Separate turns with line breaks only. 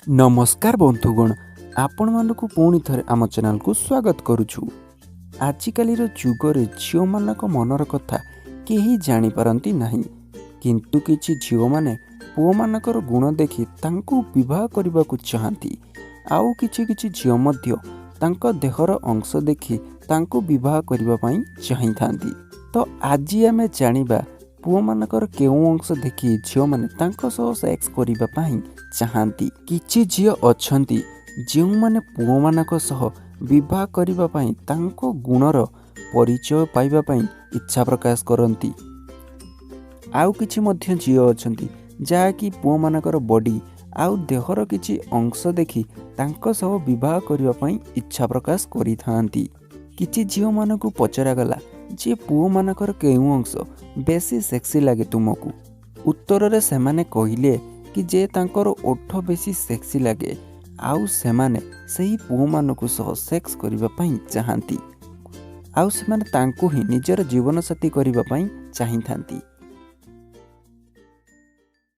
ନମସ୍କାର ବନ୍ଧୁଗଣ, ଆପଣମାନଙ୍କୁ ପୁଣି ଥରେ ଆମ ଚ୍ୟାନେଲକୁ ସ୍ୱାଗତ କରୁଛୁ। ଆଜିକାଲିର ଯୁଗରେ ଝିଅମାନଙ୍କ ମନର କଥା କେହି ଜାଣିପାରନ୍ତି ନାହିଁ, କିନ୍ତୁ କିଛି ଝିଅମାନେ ପୁଅମାନଙ୍କର ଗୁଣ ଦେଖି ତାଙ୍କୁ ବିବାହ କରିବାକୁ ଚାହାନ୍ତି, ଆଉ କିଛି କିଛି ଝିଅ ମଧ୍ୟ ତାଙ୍କ ଦେହର ଅଂଶ ଦେଖି ତାଙ୍କୁ ବିବାହ କରିବା ପାଇଁ ଚାହିଁଥାନ୍ତି। ତ ଆଜି ଆମେ ଜାଣିବା ପୁଅମାନଙ୍କର କେଉଁ ଅଂଶ ଦେଖି ଝିଅମାନେ ତାଙ୍କ ସହ ସେକ୍ସ କରିବା ପାଇଁ ଚାହାନ୍ତି। କିଛି ଝିଅ ଅଛନ୍ତି, ଯେଉଁମାନେ ପୁଅମାନଙ୍କ ସହ ବିବାହ କରିବା ପାଇଁ ତାଙ୍କ ଗୁଣର ପରିଚୟ ପାଇବା ପାଇଁ ଇଚ୍ଛା ପ୍ରକାଶ କରନ୍ତି। ଆଉ କିଛି ମଧ୍ୟ ଝିଅ ଅଛନ୍ତି, ଯାହାକି ପୁଅମାନଙ୍କର ବଡି ଆଉ ଦେହର କିଛି ଅଂଶ ଦେଖି ତାଙ୍କ ସହ ବିବାହ କରିବା ପାଇଁ ଇଚ୍ଛା ପ୍ରକାଶ କରିଥାନ୍ତି। କିଛି ଝିଅମାନଙ୍କୁ ପଚରାଗଲା ଯେ ପୁଅମାନଙ୍କର କେଉଁ ଅଂଶ ବେଶୀ ସେକ୍ସି ଲାଗେ ତୁମକୁ? ଉତ୍ତରରେ ସେମାନେ କହିଲେ କି ଯେ ତାଙ୍କର ଓଠ ବେଶୀ ସେକ୍ସି ଲାଗେ, ଆଉ ସେମାନେ ସେହି ପୁଅମାନଙ୍କୁ ସହ ସେକ୍ସ କରିବା ପାଇଁ ଚାହାନ୍ତି, ଆଉ ସେମାନେ ତାଙ୍କୁ ହିଁ ନିଜର ଜୀବନସାଥୀ କରିବା ପାଇଁ ଚାହିଁଥାନ୍ତି।